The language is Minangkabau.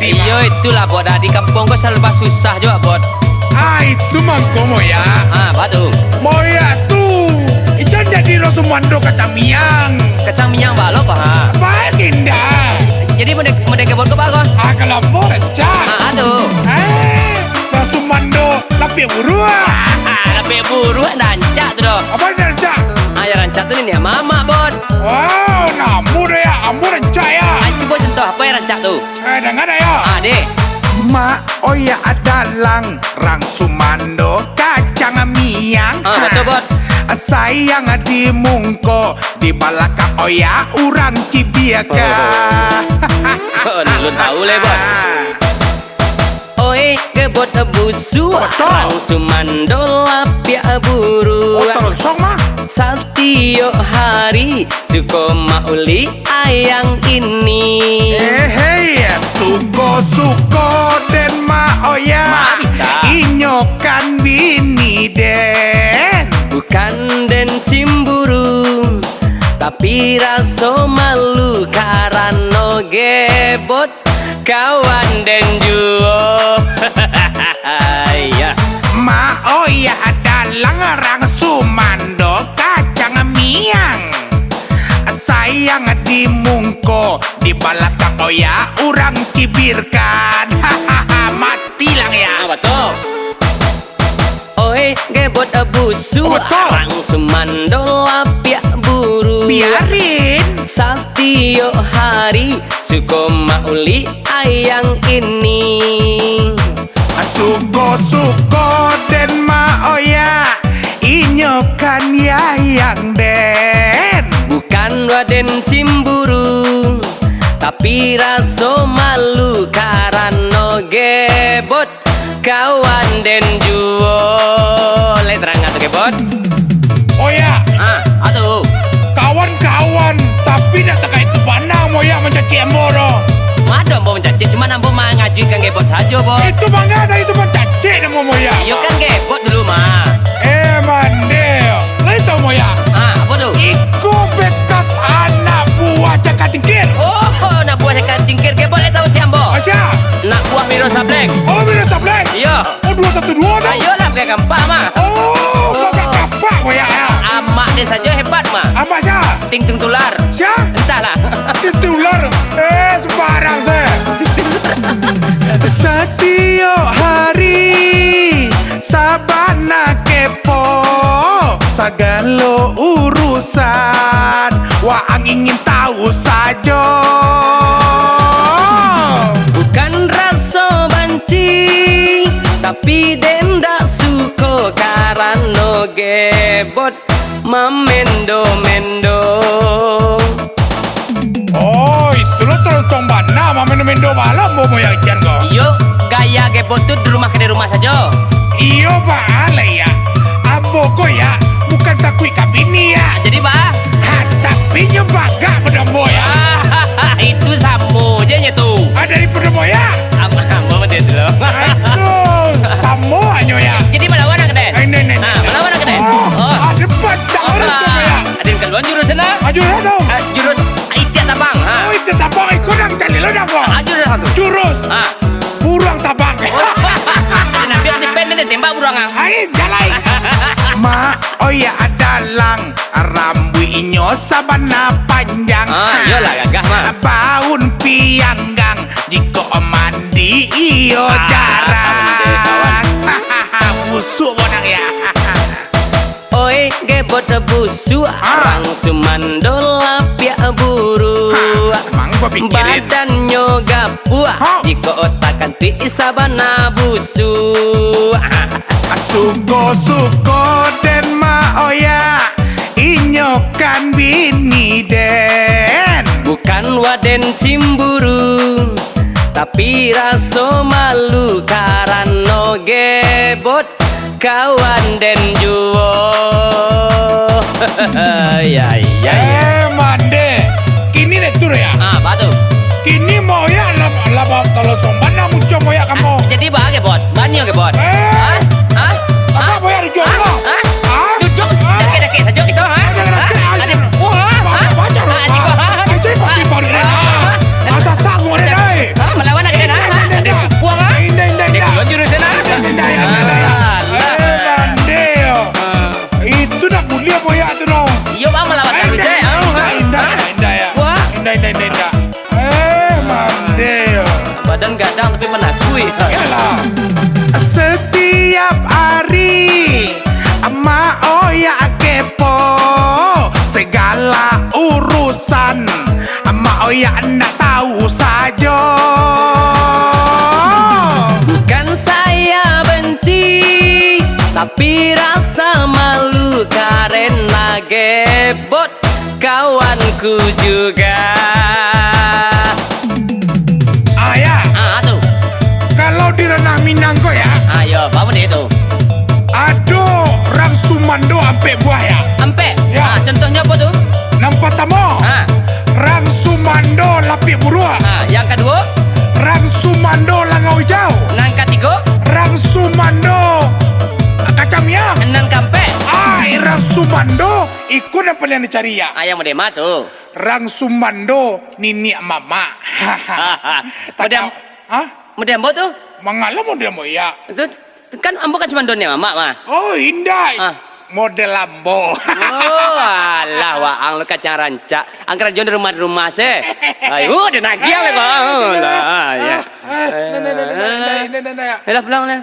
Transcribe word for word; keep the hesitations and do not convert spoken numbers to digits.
Iyo, itulah, Bot. Dah di kampuang ko saleba susah juo, Bot. Ah, itu mangko, Moyak. Ah, apa tu? Moyak tu, ican jadi urang sumando kacang miang. Kacang miang balo ko, ha? Baik indah. Jadi, mode-, model Gebot ko baa ko? Ah, kalau ambo rancak. Ah, tu. Eh, urang sumando lapiak buruak. Lapiak buruak ndak rancak tu doh. Apa ndak rancak? Ah, yang rancak tu niniak mamak, Bot. Wow, namo doh, Yak. Ambo rancak, Yak. Ah, cubo contoh, apa yang rancak tu? Eh, danga dah, yo. Ah, deh. Mak Oyak dalang, rang sumando kacang miang. Ah, batua, Bot. Sayang di mungko, di balakang Oyak urang cibiak. Oh. Ulun tahu leh, Bot. Oi, Gebot busuak, batua. Rang sumando lapiak buruak. Oh, taronsong mah. Satiok hari, suko maulik ayang ini. Eh, hei, suko-suko den Mak Oyak. Mak bisa. Inyo kan bini den. Bukan den cimburu, tapi raso malu karano Gebot kawan den juo. Iya. Mak Oyak dalang, rang sumando kacang miang. Sayang di mungko, di balakang Oyak urang cibirkan. Mati lah, Yak. Ah, batua. Oi, Gebot busuak, oh, batua. Rang sumando lapiak buruak. Biarin. Satiok hari, suko maulik ayang ini. Suko-suko den Mak Oyak, inyo kan yayang den. Bukan waden cimburu, tapi raso malu karano Gebot kawan den juo. Lai tarang tu, Gebot? Oh, ya. Ah, atu. Kawan-kawan, tapi dak takah itu bana, Moyak, mancacik ambo doh. Mado ambo mancacik, cuma ambo mangajuikan Gebot sajo, Bot. Itu manga tadi tu mancacik namo Moyak. Iyo kan Gebot dulu mah. Eh, mande. Lai tahu, Moyak? Ah, apo tu? Iko bekas anak buah Cangkang Tingkir. Oh, anak buah Cangkang Tingkir. Gebot lai tahu si ambo. Ah, sia? Anak buah Wiro Sableng. Oh, Wiro Sableng. Iyo. Oh, dua satu dua tu? Ayolah, pakai kampak mah. Oh, pakai kampak, Moyak, ya. Amak dia saja hebat mah. Amak sia? Ting Tung Tular. Sia? Entahlah. Ting Tung Tular. Eh, sembarang se. Satiok hari sabana kepo, sagalo urusan waang ingin tahu sajo. Bukan raso banci, tapi den dak suko karano Gebot mamendo-mendo. Oh, itulah taruntuang bana, mamendo-mendo bala ambo Moyak Ican ko. Iyo, gaya Gebot tu di rumah ka di rumah sajo. Iyo, baa lai, ya. Ambo ko, ya, bukan takuik ka bini, ya. Ah, jadi baa? Ha, tapi nyo bagak pado ambo, ya. Ah, itu samo je nyo tu. Ah, dari pado ambo, ya. Am-, ambo mah dia tu lo. Aduh, samo nyo, ya. Jadi malawan ka den? Ai, neh, neh, neh. Ah, malawan ka den? Oh, oh. Ada pacah orang tu, ya. Ada yang keluar jurus sana. Ah, jurus apa? Ah, jurus itiak tabang. Ha. Oh, itiak tabang, iko nang cari lo dah, Bang. Ah, jurus apa tu? Jurus. Ha. Buruang tabang. Nah, biar di pen ni tembak buruang, ah. Ai, jalai. Mak Oyak dalang, rambuik inyo sabana panjang. Ah, iyolah, gagah mah. Baun pianggang, jikok mandi iyo jarang. Ah, alhamdulillah, kawan. Busuk bonang, ya. Oi, Gebot busuak, ah, rang sumando lapiak buruak. Ha, mang gua pikirin. Badannyo gapuak, ha, jikok otak kantuik sabana busuak. Suko-suko den Mak Oyak, inyo kan bini den. Bukan waden cimburu, tapi raso malu karano Gebot kawan den juo. Ya, ya, ya. Eh, mande. Kini dek tu, ya? Ah, apa tu? Kini Moyak lah, lah, lah, kalau sombana muncul Moyak kamu. Ah, jadi baa Gebot? Baa nyo Gebot? Eh. Hah? Hah? Apa Moyak dijual lo? Hah? Hah? Duduk, hah? Dakek-dakek sajo kito, ha? Dakek-dakek, ha? Ada, wah, ha? Baca, baca, ha? Baca, ha? Baca, papi baru ni, ha? Ha? Asa sangu ni, dai. Ha? Malawan lagi, ha? Koyak tu no. Iyo, Bang, malawan. Indak, indak, indak, indak, indak, ya. Indak, indak, indak, indak. Eh, mande yo. Badan gadang tapi manakuik. Iyalah. Setiap hari Mak Oyak kepo, segala urusan Mak Oyak nak tahu sajo. Bukan saya benci, tapi rasa malu karena gebot kawanku juga. Ah, ya. Ah, tu. Kalau di ranah Minang ko, ya. Ah, yo, apo deh tu? Ado rang sumando ampek buah, ya. Ampek? Ya. Ah, contohnyo apo tu? Nan partamo, ah, rang sumando lapiak buruak. Ah, yang kaduo? Rang sumando langau ijau. Nan katigo? Rang sumando kacang miang. Nan kaampek? Ah, rang sumando, iko nan paliang dicari, ya. Ah, yang model ma tu? Rang sumando niniak mamak. Model, hah? Model ambo tu? Manga lo model ambo, ya. Tu kan ambo kan sumando niniak mamak mah. Oh, indak. Ah. Model ambo. Oh, alah, waang lo kacang rancak. Ang karajo di rumah-rumah se. Ayo, dia nagih lah, kau. Alah, ya. Ah, nah, nah, nah, nah, nah, nah, nah, nah, nah. Yalah, pulang lah.